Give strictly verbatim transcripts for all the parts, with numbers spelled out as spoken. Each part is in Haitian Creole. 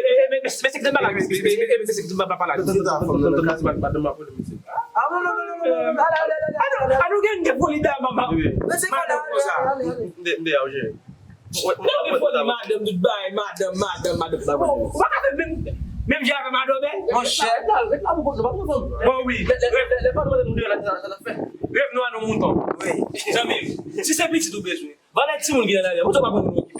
e, e, e, mesye ki te pale la, mesye ki te pale la. Madanm pa vole, mesye. A, non, non, non, non, non, non, ale, ale, ale, ale, ale, ale. A, nou gen de foli da, mama. Mesye, madanm konsa. M de, m de a, w jere. Mwen, mwen, mwen, mwen, madanm, tout bagay, madanm, madanm, madanm. Ou pa ka fè menm, menm jan avè madanm, eh? Monchè. Bon, wi. Lè, lè, lè, lè pa nou, nou deyò la, sa, sa, sa fè. Revnons à nos moutons. Wi. Zanmi m, si se pitit ou bezwen, valè timoun ki nan lari a, pou sa w pa pran moun ki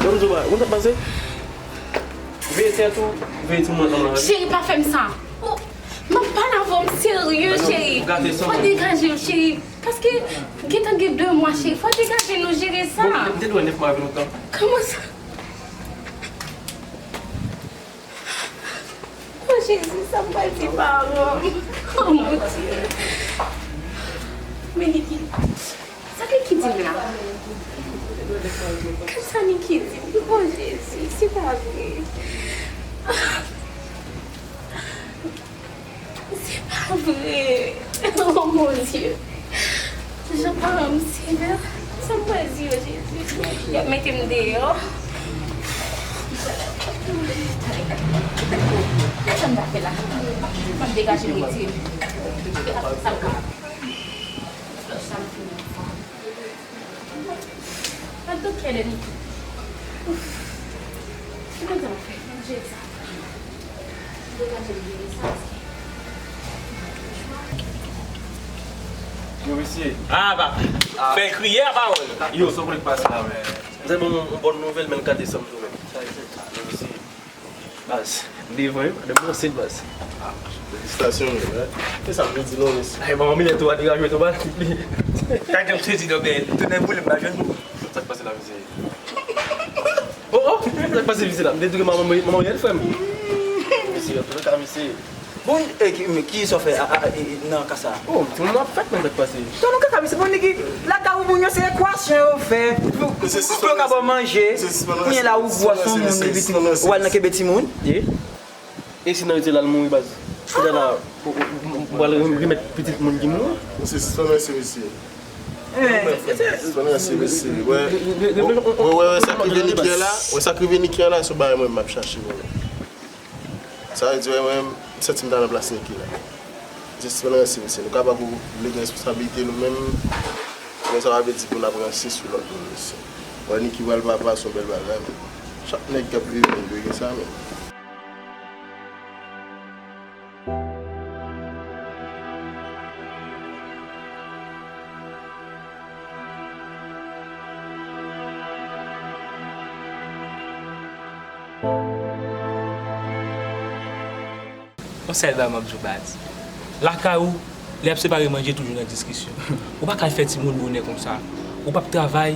Ban m di w bagay, ou konn sa k pase? Veye tèt ou, veye timoun ansanm avè l. Cheri, pa fè m sa. Oh, m ap pale avè w, m serye, cheri. Fò w degaje w, cheri. Paske gentan gen de mwa, cheri. Fò w degaje nou jere sa. Bon, m te dwe nèf mwa avè l lontan. Kòman sa? Oh, Jezi, sa m pral di paran m. Oh, mon Dieu. Men Niki, sa Niki di m la? Gad sa Niki di m. Oh, Jezi, se pa vre. Se pa vre. Oh, mon Dieu. Jan paran m sevè, sa m pral di yo, Jezi? Y ap mete m deyò. Sa m ta fè la? M ap degaje m retire m. Sa m ka. Sa m fini. Mwen tou kè de Niki. Ouf. Mwen kontan fè. Mwen jere sa. Degaje m jere sa. Yo, mesye. Ah, pa. Fè kriye a pawòl. Yo, sa w konn k pase la, men. Mwen bon, yon bòn nouvèl, men l gate san m tou, men. Yo, mesye. Baz. Devan yo, de bon se baz. Felisitasyon, men, wi. Se sa m te di non, mesye. Ay, manman Milè tou a degaje tou ba. Kay jan m sezi non, men tounen boule m pa jwenn nou. Sa k pase la, mesye? Oh, oh, sa k pase, mesye la? M te di ke manman, manman Milè, frè m. Mesye, an tou ka, mesye. Bon, e, ki, men ki sa w fè a, a, e, e, nan ka sa? Oh, ti moun ap fèt, men sa k pase? Tò nou kaka, mesye, bon, nèg, lakay ou moun yo, se ekwasyon yo fè. Pou, pou, pou yo ka ba w manje. Kounye la, ou gwòs yon moun, epi ou al nan kenbe timoun. E si nan yo te la, l mouri, baz? Kounye la, ou, ou, ou, ou pral remèt pitit moun ki mouri? Mesye, sispann ranse mesye. Sispann ranse mesye. Wè, wè, wè, wè, sa k rive Niki an la, wè, sa k rive Niki an la, se yon bagay mwen m ap chache, mwen menm. Sa vle di, wè, mwen menm, m santi m ta nan plas Niki la. Mesye, sispann ranse mesye. Nou ka pa pou vle gen responsablite nou menm, men sa pa vle di pou n ap ranse sou lòt moun, mesye. Wè, Niki pral papa, se yon bèl bagay, men. Chak nèg k ap viv, men, dwe gen sa, men. Yon sèl bagay m ap di w, baz. Lakay ou, lè y ap separe manje, toujou nan diskisyon. Ou pa ka al fè timoun bonè konsa. Ou p ap travay,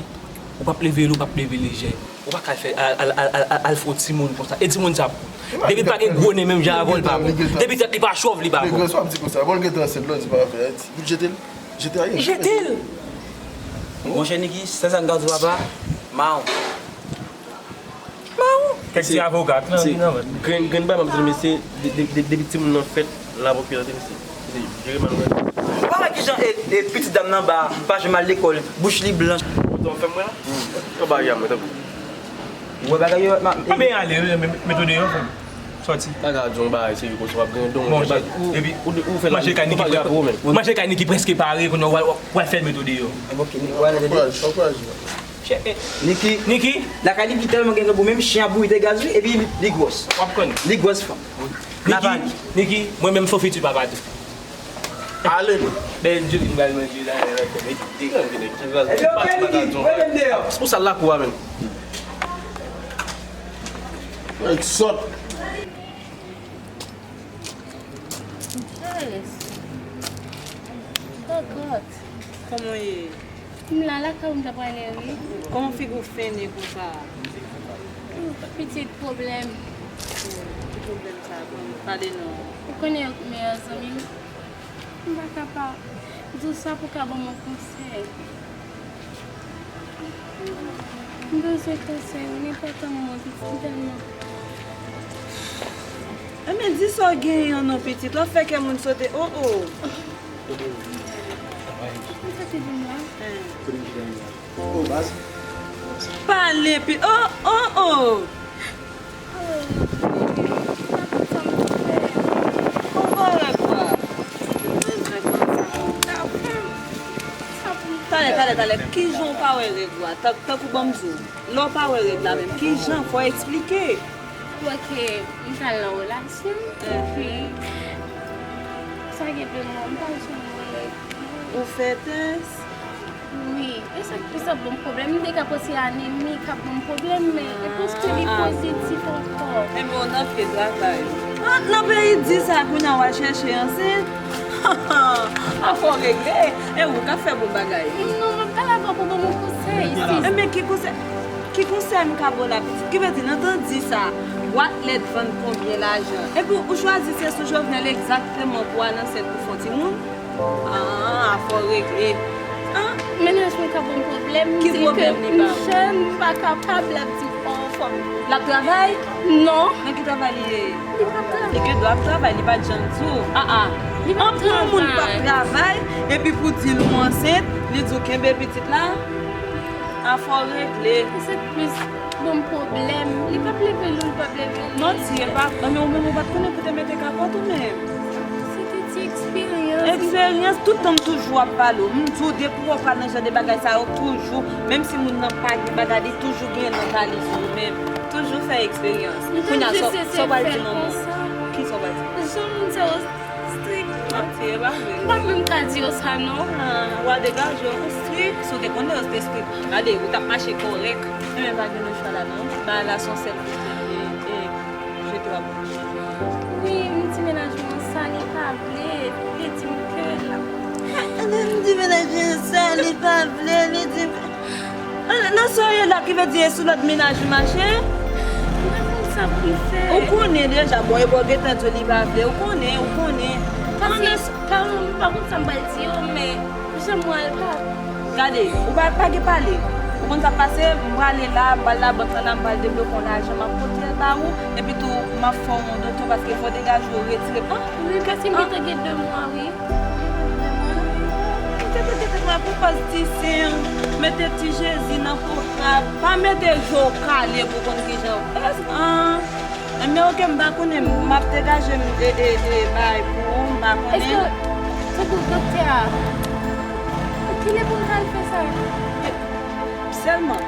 ou p ap leve lo, ou p ap leve lejè. Ou pa ka al fè, al, al, al, al, al, al fè yon timoun konsa. E timoun sa, depi l pa gen gwo nen menm jan avè w, li pa bon. Depi tèt li pa chòv, li pa bon. Nèg lan sa w ap di konsa, bon, l gentan ansent, lè w di pa fè, di, jete l, jete a, jete l. Monchè Niki, sèl sa m ka di w, papa, mawon. Mawon. Kèk ti avoka, nan, nan vant. Grenn, grenn bagay m ap di nou, mesye, de, de, de, depi timoun nan fèt, l ap okipe tèt li, mesye. Mesye, jere mal, wè. Ou pa wè kijan, e, e, pitit dam nan ba, pa janm al lekòl, bouch li blanch. Ou t ap fè m wè la? Ou pa janm, tankou. Ou wè bagay yo, ma, e. Anben ale, wi, men, met ou deyò, frè m. Sòti. Pa ka di yon bagay serye konsa, w ap gen don, bon, epi ou, ou fè la, manje kay Niki, manje kay Niki prèske pare, kounye a w al, w al fè l met ou deyò. Ankouraje, ankouraje. Niki. Niki. Lakay Niki tèlman gen grangou, menm chen ap bouyite gaz, wi, epi li, li gwòs. W ap konn. Li gwòs fanm. Niki, Niki, mwen menm se yon fiti papa tou. Ale non. Bèl Julie, m pral manje la, lè lòt fè, men, de grangou nèg ki pral pati bagay. Ou sa lakou a menm. Nèg sòt. Yes. Kòkòt. Kòman w ye? M la, lakay ou m ta prale, wi. Kòman figi w fennen konsa? Pitit pwoblèm. Ki pwoblèm sa, bon, pale non. Ou konnen yo k meyè zanmi m. M pa ka pa di w sa pou w ka ban m yon konsèy. M bezwen konsèy ou, nenpòt moman, pitit, m tèlman. Enben, di sa w genyen an non, pitit, w ap fè kè moun sote, o, o. Sa te di m la? Pale, pi, o, o, o. Konpare kwa? Talè, talè, talè. Kijan w pa wè règ ou a? Tan, tankou ban m di w. Lè w pa wè règ la menm, kijan? Fò w eksplike. Oke, m pral nan relasyon. Epi, sa gen de mwa, m pa janm wè règ. Ou fè tès? Wi, e sa k plis ap ban m pwoblèm. M te ka panse anemi k ap ban m pwoblèm, men e paske li pozitif ankò. Enben, w nan pye travay. Ant nan peyi di sa, kounye a w al chèche ansent? Afè w regle, e ou k ap fè bon bagay. Non, m ap pale avè w pou ban m yon konsèy, sis. Enben, ki konsèy, ki konsèy m ka ba w la, pitit? Ki vle di, nan tan di sa, bwat lèt vann konbyen lajan? Epi ou chwazi se sou Jovenel egzakteman pou al ansent pou fè yon timoun? Ah, fò regle. Ah. Mennaj mwen ka ban m pwoblèm, m di ke m jèn, m pa kapab, l ap di fò, fò m. L ap travay? Non. Nan ki travay li ye? Li p ap travay. Li gen dwa ap travay, li pa t janm di w. Ah, ah. Anpil moun p ap travay, epi pou di l ou ansent, li di w kenbe pitit la. Ah, fò regle. Se plis ban m pwoblèm. Li p ap leve lo, li p ap leve lo. Manti, e pa, men ou menm ou pa t konnen pou te mete kapòt ou menm. Se te ti eksperyans. Eksperyans, tout tan m toujou ap pale w. M di w depi w pral nan jan de bagay sa yo, toujou, menm si moun nan pa gen bagay, li toujou gen nan valiz ou menm. Toujou fè eksperyans. Kounye a, sa w pral di manman w? Kisa w pral di? Jan moun sa yo strik. Manti, e pa vre. M pa menm ka di yo sa, non. Ah, w a degaje w strik. Si w te konnen yo te strik, gade, ou t ap mache kòrèk. Enben, pa gen lòt chwa la, non. Bagay la se yon sèl kote, e, e, jete w ap Li pa vle, li di. Nan sa w ye la ki vle di e sou lòd mennaj ou mache? Mwen konn sa pou m fè. Ou konnen deja, bon, e bò gentan di w li pa vle, ou konnen, ou konnen. Paske, paran m pa konn sa m pral di yo, men jan m wè l la. Gade, ou pa, pa gen pale. Ou konn sa k pase, m prale la, m pral labank lan la, m pral debloke yon lajan, m ap pote l ba ou, epi tou, m ap fè w yon doto, paske fò w degaje w retire. Wi, paske m gentan gen de mwa, wi. Tete, tete, mwen pou pòz ti sen, mete ti Jezi nan pwograb. Pa mete je w kale pou konn kijan. An, men oke, m pa konnen, m ap degaje m e, e, e bay pou ou, m pa konnen. Èske, tankou doktè a, kilè pou m pral fè sa? Sèlman,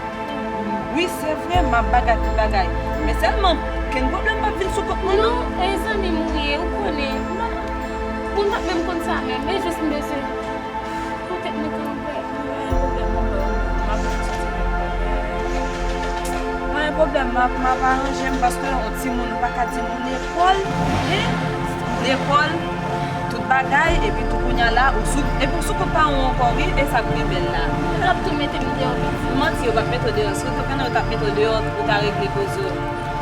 wi, se vre, m ap bagay tout bagay. Men sèlman, kenn pwoblèm p ap vin sou kont mwen, non. Non, e zanmi m ou ye, ou konnen. Moun p ap menm konn sa menm. E jis m bezwen pote m kanpe. Mwen gen pwoblèm, m ap, m ap aranje m paske yon timoun, ou pa ka di moun lekòl, en? Lekòl, tout bagay, epi tou kounye a la, ou sou, epi ou sou kont paran w ankò, wi, e sa k pi bèl la. Yo ap tou mete m deyò piti. Manti, yo p ap mete w deyò. Si w te konnen yo t ap mete w deyò, ou ta regle koze w.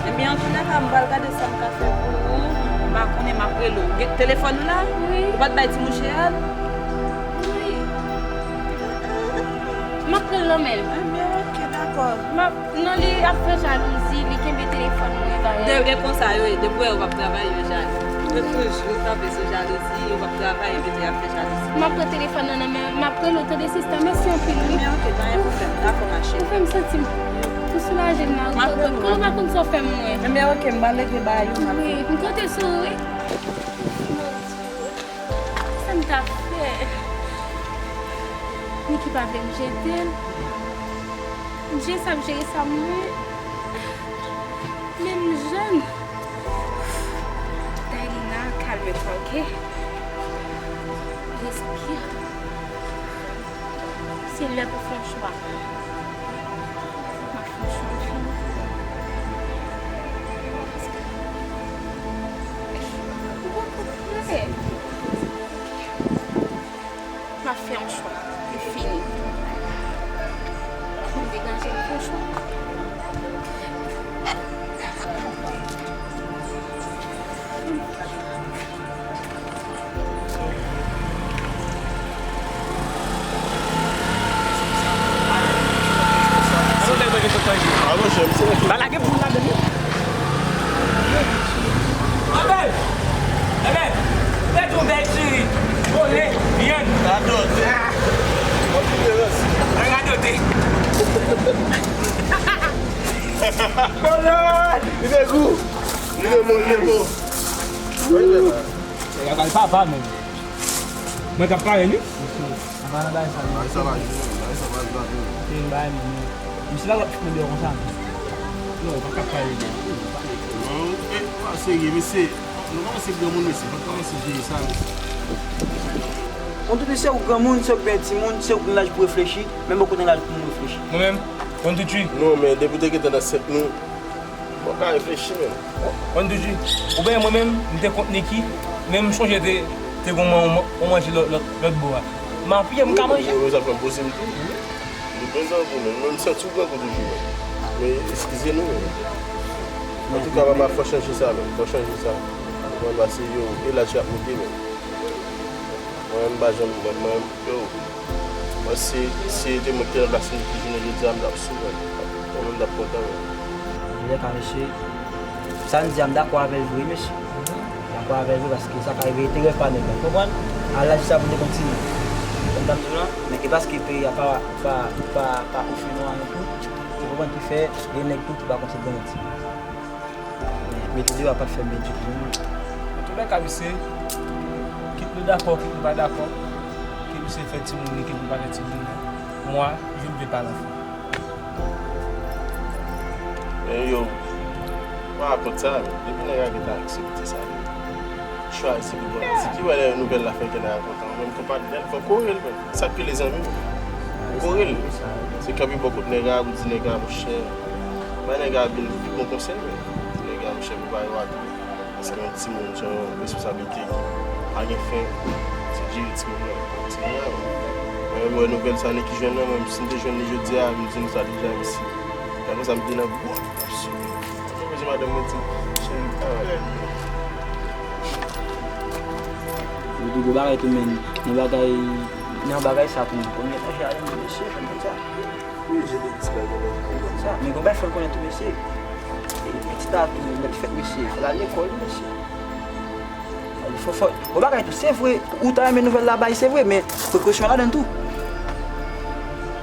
Ebyen, antoulèka, m pral gade sa m ka fè pou ou. M pa konnen, m ap rele w. Gen telefòn ou la? Wi. Ou pa t bay ti mouche a l? Wi. M ap pran l nan men l. Ebyen, oke, dakò. M ap, non, li ap fè jalouzi, li kenbe telefòn mwen, bagay. De, e konsa yo ye, depi w wè yo p ap travay, yo jalou. Yo toujou kanpe sou jalouzi, yo p ap travay, epi tou y ap fè jalouzi. M ap pran telefòn nan nan men, m ap rele w, tande sista, mèsi anpil, wi. Ebyen, oke, pa gen pwoblèm, dakò, ma chérie. Ou fè m santi m tou soulaje m la, wi, kote, kote ou pa konn sa w fè m, mwen. Ebyen, oke, m pral leve ba yo, m ap. Wi, m konte sou ou, wi. Sa m ta fè? Niki pa vle m jete l. Dye sa ap jere sa mwen. Men m jèn. Dailina, kalme twa, oke? Respire. Se lè pou fè yon chwa. M ap fè yon chwa fini. Ou poko prè. M ap fè yon chwa. Li fini. M degaje m fè yon chwa. Ba lage pou ladan li. Anben, enben, fè tou bèl ti vole, vyann. Radote. Radote. Kolòn! Li te gou. Li te bon, li te bon. Nèg la pral papa menm. Mwen k ap pale li. Apa nan bagay sa menm. Bagay sa pa jwe menm. Bagay sa pa jwe menm. Se yon bagay menm. Misye pa t ap fout mwen deyò konsa menm. Non, ou pa ka pale de. Non, e, pa serye, mesye. Nou pa mesye granmoun, mesye. Pa kòmanse jere sa, mesye. Kontwoupi se ou granmoun, se ou gen timoun, se ou gen laj pou reflechi, men m poko nan laj pou m reflechi. Mwen menm, kontwoupi. Non, men depi w te gentan nan sèk nou, Bon, ka reflechi menm. Konn toujou, ou konnen mwen menm, m te kont Niki, men m sonje te, te gon man-, on manje lòt, lòt, lòt bò a. M apiye, m ka manje. Ou bezwen fè m poze m tou, wi. Ou bezwen pou menm, men m santi w grangou toujou, menm. Men eskize nou, menm. Antouka, papa, fò chanje sa, menm. Fò chanje sa. Mwen, pase yo, e laj ap monte, menm. Mwen, m pa janm, mwen, mwen, yo. Mwen, si, si te mwen ki te nan plas Niki jounen jodi a, m t ap sou mwen. Mwen menm, m t ap kontan, men. Antoulèka, mesye, sa n di a, m dakò avè l vre, mesye. M dakò avè l vre, paske sa ka rive, e te rèv pa nèg la, w konprann? A laj sa pou te kontinye. Konprann sa m di w lan? Men e paske peyi a pa, pa, pa, pa ofri nou anyen tou. Ou konprann ki fè, gen nèg tou ki pa konn se granmèt. Mete deyò a pa t fè m byen ditou, non. Antoulèka, mesye, kit nou dakò, kit nou pa dakò, ke misye fè timoun li, ke nou pa fè timoun li, moi, je ne vais pas l'enfant. Men yo, pa rakont sa, depi nèg la gentan aksepte sa, chwazi pou bò. Di ki wè lè nouvèl la fè kè nèg la kontan, menm konpatnè l, fò kore l, menm. Sa k rele zanmi w? Kore l. Se kanpe bò kot nèg la, ou di nèg la, monchè, bay nèg la vin pi bon konsèy, men. Di nèg la, monchè, prepare w a tou. Paske yon timoun, se yon responsablite ki pa gen fen. Se jere timoun nan, timoun nan. Mwen wè nouvèl sa Nicky jwenn nan, mwen, si m te jwenn li jodi a, m di nou sa deja, mesye. Apre sa, m te nan gwo ap sou li. Mwen bezwen madanm mwen di, cheri, pa wè. Yo di gwo bagay tou, men, nan bagay, nan bagay sa tou, men, konbyen tan fè a, mesye, konbyen tan? Wi, je te di bagay la. Sa, men gon bagay fò l konnen tou, mesye. E pitit la tou, mèt fèt, mesye. Fò l al lekòl, mesye. Fò, fò, gon bagay tou, se vre, ou ta renmen nouvèl la bay, se vre, men prepresyon ladan tou.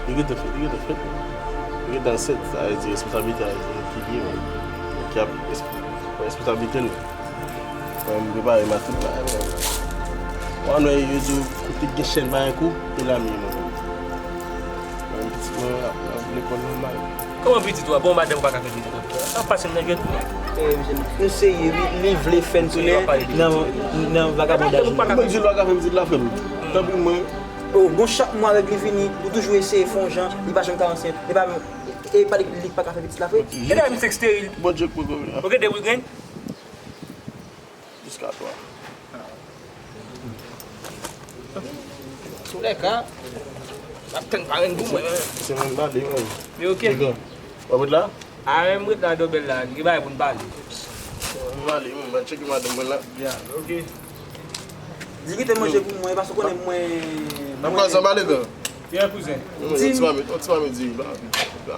Li gentan fèt, li gentan fèt. Li gentan ansent, sa vle di responsablite a, se nou ki li, men. Ki ap resp-, responsablite nou. Mwen, m prepare m a tout bagay, mwen. Ou ann wè yo di w, kote gen chèn pa gen kou, e la m ye, mwen. Mwen, pitit mwen ap, ap lekòl nòmal. Kòman pitit ou a? Bon, madanm ou pa ka fè pitit ou. Sa pase nan jwèt. Eh, misye, misye, li, li vle fè n tounen nan, nan vagabondaj. Mwen di l pa ka fè pitit la, frè m. Tanpri, mwen. Oh, bon, chak mwa règ li vini, ou toujou eseye fè yon jan, li pa janm ka ansent. E pa, e pa li, li pa ka fè pitit la, frè. Gade misye steril. Bondye k poko la. Ok, de wi grenn. Jiska twa. Antoulèka, m ap tann parenn pou mwen. Se mwen m pale, mwen. Yo, ok. Nèg lan. W ap ret la? A, men m ret la, dobèl la. Gen bagay pou n pale. M pale, mwen, m pral tcheke madanm mwen la. Ya, ok. Di kite manje pou mwen, paske w konnen mwen. Nan pwazon pale, gran. Pierre Cousin. Yon ti mamit, yon ti mamit di, ba, ba.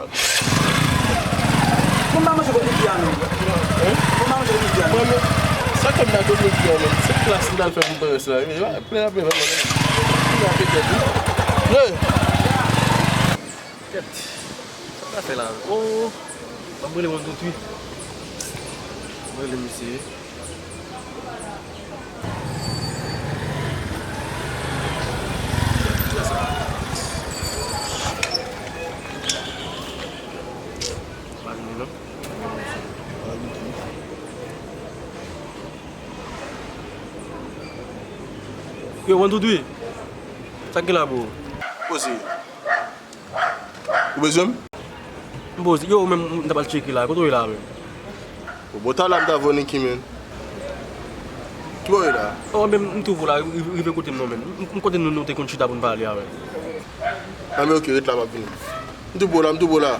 Mwen pa manje kote ki a non. Hein? Mwen pa manje kote ki a non. Mwen, men, sa ke m nan kote ki a, men. Se klas m t al fè pou pwès la. Men, ba, plen apre, mwen, mwen. Ki nan petèt, wi. Hey! Kèt. Sa k ap fè la? Oh, m ap rele yon tout wi. M ap rele misye. Yo, one two three. Sa k gen la, bro? Poze. Ou bezwen m? M poze. Yo, ou menm, m t ap al tcheke la. Kote w ye la, menm? Bon, bon, talè a m t avè w, Nicky, menm. Ki bò w ye la? Oh, menm, m twouve w la, rive, rive kote m non, menm. M, m kote nou, nou te konn chita pou n pale a, menm. A, men ok, ret la, m ap vini. M twouve w la, m twouve w la.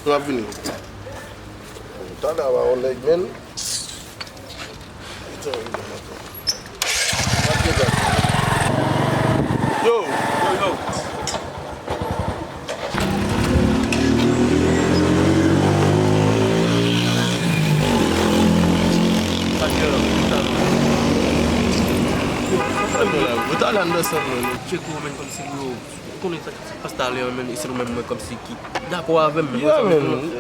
M ap vini. Bon, talè a, pa yon nèg, menm. Yo, yo, yo. Yo, talè a anndan sa, man. Tcheke w, menm, kòmsi, bro. Ou konnen sa k ap pase talè a, menm, e se nou menm, mwen, kòmsi ki dakò avè m, menm. Yeah, man.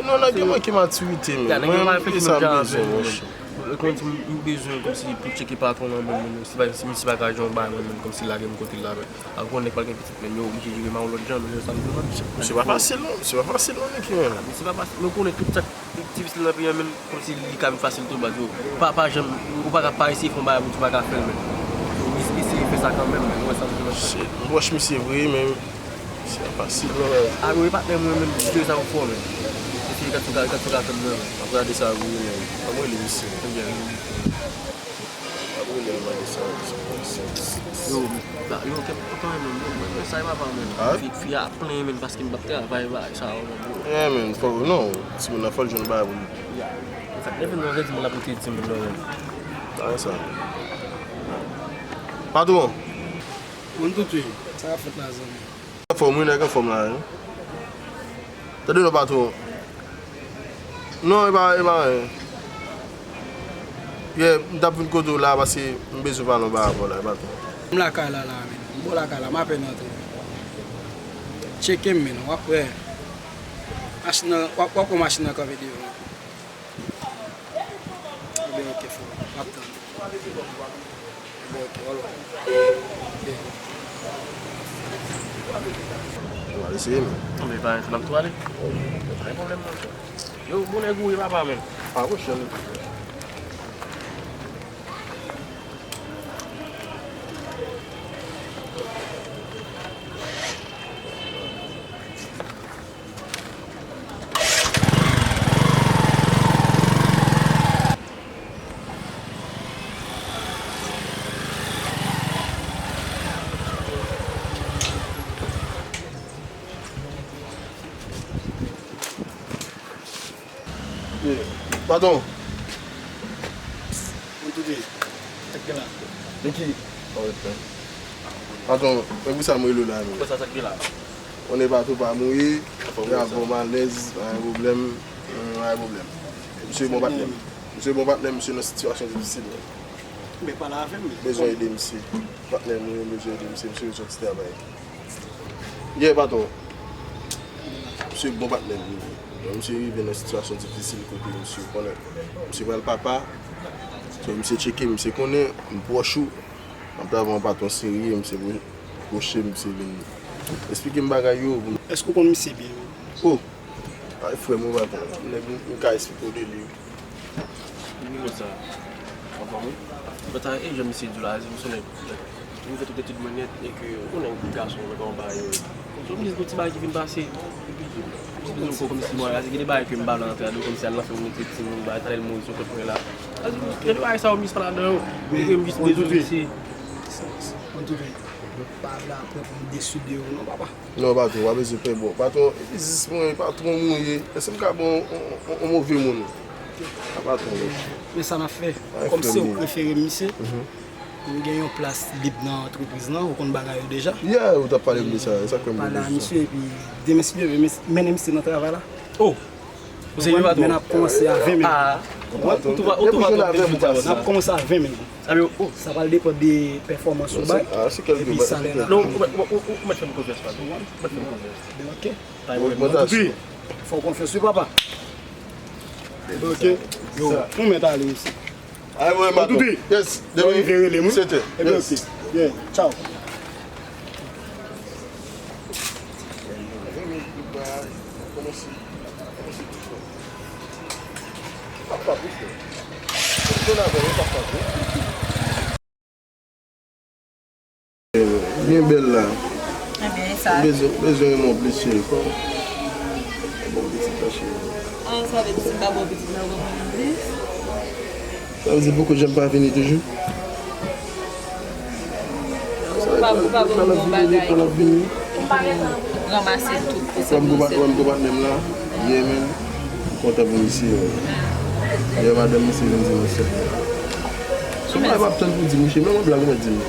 Non, nèg yo manke matirite, man. Mwen, e sa m bezwen, monchè. Kòmsi m, m bezwen, kòmsi pou tcheke patwon an, menm, menm, si pa, si misye pa ka jwenn yon bagay, menm, menm, kòmsi lage m kote l la, menm. Akoz nèg pral gen pitit, menm, yo oblije jere ma yon lòt jan, menm, yo sa m vle mande. Misye pa fasil, non. Misye pa fasil, non, Nicky, menm. Misye pa fasil, men ou konnen tout sa k difisil nan peyi an, menm, kòmsi li ka vin fasil tou, baz, yo. Pa, pa janm, ou pa ka pa eseye fè yon bagay pou di w pa ka fè l, menm. Yo, eseye fè sa kanmenm, menm, ou wè sa m vle mande. Shit, m pwòch misye vre, men. Se pa fasil, non, men. A, wi, patnè mwen menm, di sa ou fò, men. Se fi, gad sa, gad sa, gad sa, men. M ap gade sa, wi, men. Kòman li, misye? Ebyen, m ap rele l, mande sa, wi, se pa fasil. Yo, ba, yo, kèt, kontan, men, men, men, men, sa e papa, men. A? Fi, fi a plen, men, paske m p ap travay, ba, sa, yo, men, yo. Yeah, men, fò, non, timoun nan, fò l jwenn bagay pou li. Ya. Sa, leve nan rèd, moun la pote timoun nan, men. Sa, sa. Patwon. Moun tout, wi. Sa k ap fèt la, zanmi? Anfòm, wi, nèg anfòm la, wi. Tande non, patwon. Non, e pa, e pa anyen. Yeah, m t ap vin kote w la, paske m bezwen pale yon bagay avè w la, patwon. M lakay la, la, men. M bò lakay la, m apèn antre. Tcheke m, men, w ap wè. Machin nan, w ap, w ap wè machin nan kanpe devan. Ebyen, ok, frè. M ap tann. Ebyen, ok, alò. Ok. Ou al eseye, men. Non, men pa, n ap tou ale. Pa gen pwoblèm, non. Yo, bon nèg ou ye, papa, men. Pa pwoche, non. Patwon. Mwen tou de. Sa k gen la? De ki? Patwon, men pou sa mwen rele w la menm. Sa, sa k gen la? Konnen patwon pa mouri, y ap bon malèz, pa gen pwoblèm, pa gen pwoblèm. Misye bon patnè m. Misye bon patnè m, misye nan sitiyasyon difisil. Men pale avè m. Bezwen ede misye. Patnè m, mwen bezwen ede misye, misye bezwen ti travay. Yeah, patwon. Misye bon patnè m, wi. Bon, misye rive nan sitiyasyon difisil kote misye konnen. Misye pral papa. So, misye tcheke, misye konnen, m pwòch ou. M ap travay yon patwon serye, misye pwoche, misye vin esplike m bagay yo. Èske w konn misye byen? Oh! Ay, frè m, ou pa konn. Nèg, m, m ka esplike w de li. Li konsa. Anfòm, wi. Mwen ta, e jan misye di w la, se yon nèg, nèg, li fè tout etid mwen nèt, e ke yon nèg gason, mwen pa yon bagay, yo. Sou plis yon ti bagay ki vin pase, epi, sou plis yon kòmsi mwen, se gen de bagay ke m pa vle antre ladan, kòmsi al nan fè yon ti moun, bagay, talè l mouri sou kont mwen la. Gen de bagay sa yo, m jis pa ladan yo. E ke m jis bezwen misye. Antouka, pa vle apre pou m desi de ou, non, papa. Non, patwon, w ap bezwen fè bon. Patwon, e biznis mwen, patwon mwen ye. Èske m ka ba w yon, yon, yon, yon move moun? A patwon, non. Men sa n ap fè. Kòm se ou k refere m, misye, m gen yon plas lib nan antrepriz lan, ou konn bagay yo deja. Yeah, ou t ap pale m de sa, e sa k fè m pale a misye, epi demen, si Dye vle, mennen misye nan travay la. Oh! Ou serye, patwon? Men n ap kòmanse a ven men. Ah. Ou twouve, ou twouve twòp difisil sa. N ap kòmanse a ven men. Sa pral depann de pèfòmans ou bay, epi salè la. Non, ou mèt, ou mèt fè m konfyans, patwon. Ou mèt fè m konfyans. Ok. Fè w konfyans, wi, papa. Ok. Yo, ou mèt ale, mesye. Ay, mwen, patwon. Yes, demen rive rele m, wi. Sete. Ebyen, ok. Yeah, ciao. Byen bèl la. Ebyen, e sa. Bezwen, bezwen renmen w plis, cheri, kòman? Bon pitit la, cheri. Ah, sa vle di si m pa bon pitit la, ou konn mwen plis? Sa vle di poko janm pa vini toujou? Ou pa, ou pa ban m bon bagay. Ou pa gentan ranmase tout pou sa. Wè m gwo patnè m la. Yeah, man. M kontan pou misye, man. Yeah, madanm misye vin di mwen sèl. Sou mwen, m ap tann pou di mouche, men mwen blag mwen di m.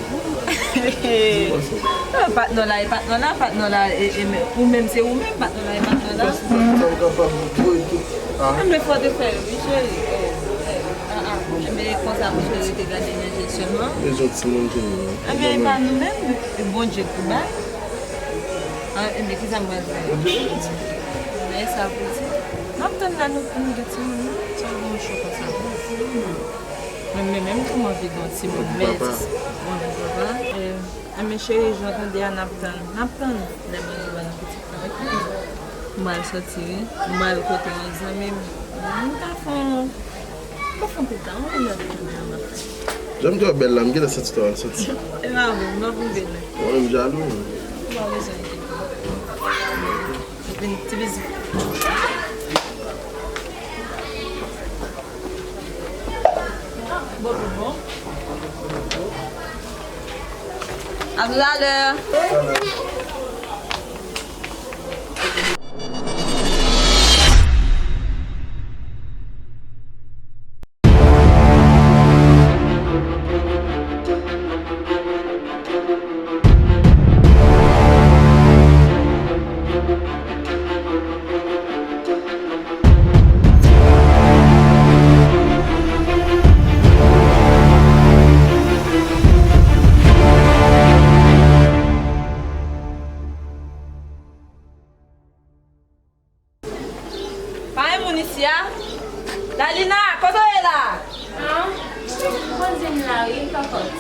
Patnè w la, e patnè w la, patnè w la, e, e, men, ou menm, se ou menm, patnè w la, e patnè w la. Sa m kapab voye tout. Ah. Men fò te fè, wi, cheri. Oh, eh, ah, ah. Men konsa pou te rete gade nèg sèlman. Bezwen timoun, cheri. Ebyen, e pa nou menm, e Bondye ki bay. Ah, ebyen, kisa m pral fè? Bondye ki di. Men sa pou di. M ap tann la nou pou nou gen timoun, non? Sa w gen yon cho konsa. Men, men, menm tou m anvi gen yon timoun, men, papa. Bon, papa. Eh, men cheri, jan w tande a, n ap tann. N ap tann lè Bondye ban nou pitit la, ok? M pral soti, wi. M pral kote yon zanmi m. M ta fè yon, m ta fè yon pita, yon lè tounen an. Jan m te wè bèl la, m gentan santi tou al soti. E pa vre, m ap rive lè. Mwen menm jalou. Ou pa bezwen enkyete. Vin, ti bizou. A toutalè. Pa gen moun isi a? Lalina, kote w ye la? Ah, poze m la wi, kòkòt.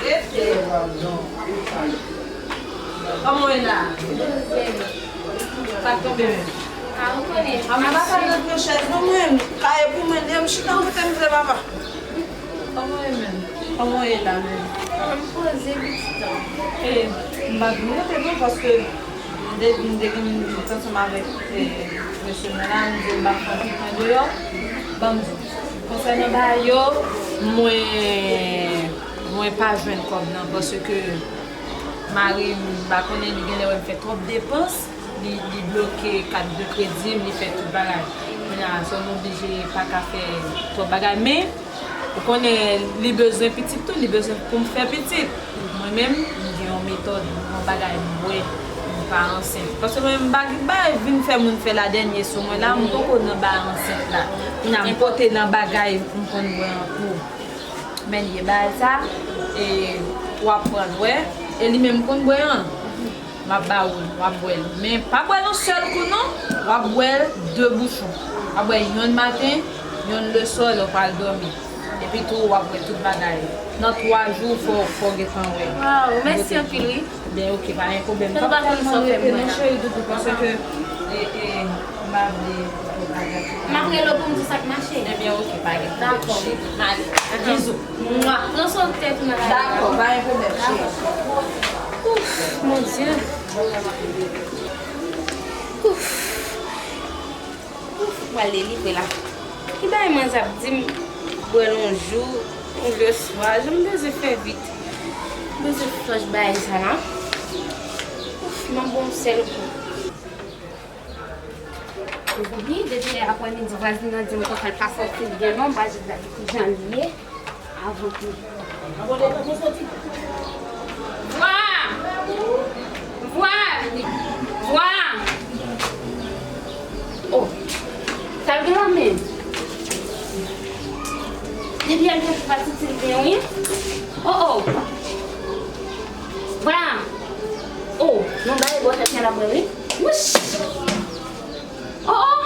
Rete. Kòman w ye la? Poze m. Sa k tonbe menm? Ah, ou konnen. Ah, m pa ka nan pran chèz non mwen. Kay pou mwen, lè m chita kote m vle papa. Kòman w ye menm? Kòman w ye la menm? Ah, m poze pitit an. E, m pa vin rete non, paske m te, m te gen, m te ansanm avèk, e, mesye mwen la, m di l m ap pran ti pwen deyò. Ban m di w, konsènan bagay yo, mwen, mwen pa jwenn kòb nan, paske mari m, m pa konnen, li genlè wè m fè twòp depans, li, li bloke kat de kredi m, li fè tout bagay. Nya, so m oblije pa ka fè twòp bagay, men ou konnen li bezwen pitit tou, li bezwen pou m fè pitit. Mwen menm, m gen yon metòd, m gen yon bagay m bwè, m pa ansent. Paske mwen menm, m pa gen bagay vin fè moun fè la dènye sou mwen la, m poko nan bagay ansent la. Kounya, m pote nan bagay m konn bwè an tou. Men li ye bagay sa, e w ap pran l, wè, e li menm konn bwè an. M ap ba ou l, w ap bwè l. Men pa bwè l yon sèl kou non, w ap bwè l de bouchon. W ap bwè yonn maten, yonn leswa lè w pral dòmi. Epi tou, w ap bwè tout bagay. Nan twa jou, fò, fò w gentan wè. Waw, mèsi anpil, wi. Ben, ok, pa gen pwoblèm. Sa pa tèlman rete non, cheri doudou, paske, e, e, m pa vle pou bagay. M ap rele w pou m di sa k mache. Ebyen, ok, pa gen pwoblèm, cheri. M ale. Bizou. Mwa. Pran swen tèt ou nan lavi. Dakò, pa gen pwoblèm, cheri. Ouf, mon Dieu. Ouf. Ouf, m pral delivre la. Ki bagay manzè ap di m, bwè l yon jou, yon jou swa, jan m bezwen fè vit. M bezwen flòch bagay sa la. Ouf, m ap bwè yon sèl kou. Epi, depi lè aprèmidi, vwazin nan di m konsa l pa sòti byen non, m pa jis gade kijan li ye. Avan ke. Vwa! Vwa! Vwa! Oh! Sa l gen nan men? Depi yè l gen pati ti l gen, wi. Oh, oh! Vwa! Oh! Non, bay bò tèt mwen la mwen, wi. Wouch! Oh, oh!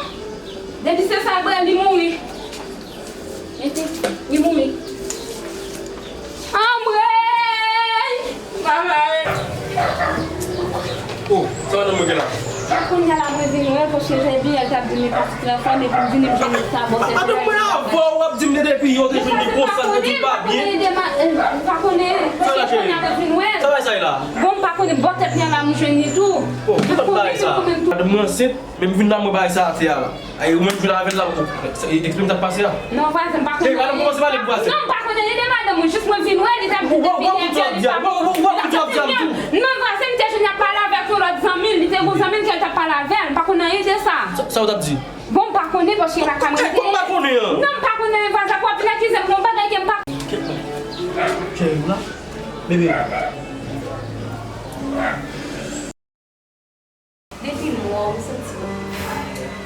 Depi se sa l bwè, li mouri. Mete, li mouri. Anmwey! Babay! Oh, sa madanm mwen gen la? Kounye a la, mwen vin wè, paske Jèbi, el t ap di m li pa soti anfòm, epi m vini, m jwenn li sa, bò tèt li. Madanm mwen, avan w ap di m de depi yè w te jwenn li konsa, l te di l pa byen. M pa konnen, m pa konnen, paske kounye a mwen vin wè. Sa bay sa ye la? Bon, m pa konnen, bò tèt li an la, m jwenn li tou. Oh, ki lòt bagay sa? Madanm mwen ansent. Men m vin la, m wè bagay sa atè a la. Ay, ou menm vin avè l la, ou, e, eksplike m sa k pase a. Non, vwazen, m pa konnen anyen. Cheri, pa nan kòmanse pale pou vwazen. Non, m pa konnen anyen de madanm ou. Jis mwen vin wè, li t ap di depi yè ke li pa soti byen. Non, vwazen, m te jwenn l ap pale avèk yon lòt zanmi l. Li te gen yon zanmi l ke l t ap pale avè l. M pa konnen anyen de sa. Sa, sa w t ap di? Bon, m pa konnen, paske pa ka mwen. Kèt, kòman m pa konnen an? Non, m pa konnen, vwazen, w ap vin akize m pou yon bagay ke m pa. Cheri, m la. Bebe. Depi m wè w, m santi m,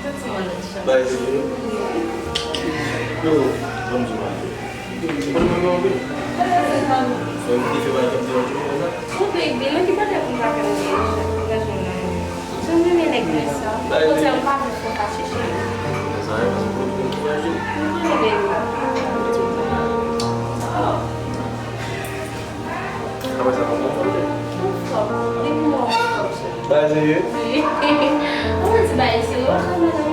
santi m anlè chan. Bay, se vre? Yo, ban m di w bagay. Ou konn mwen menm anpil? Fè m te fè bagay k ap deranje m konsa? Ou bebe, nan ki bagay pou m ta fè m deranje, deranje w nan men? Jan m renmen nèg mwen sa. Okontrè, m pa vle fè w fache, cheri. Sa, e, paske w konnen m fache. M konnen, bebe. Apre sa, kòman w fè? Anfòm. Depi m wè w, anfòm, cheri. Bagay serye? Wi. Ou konn ti bagay serye.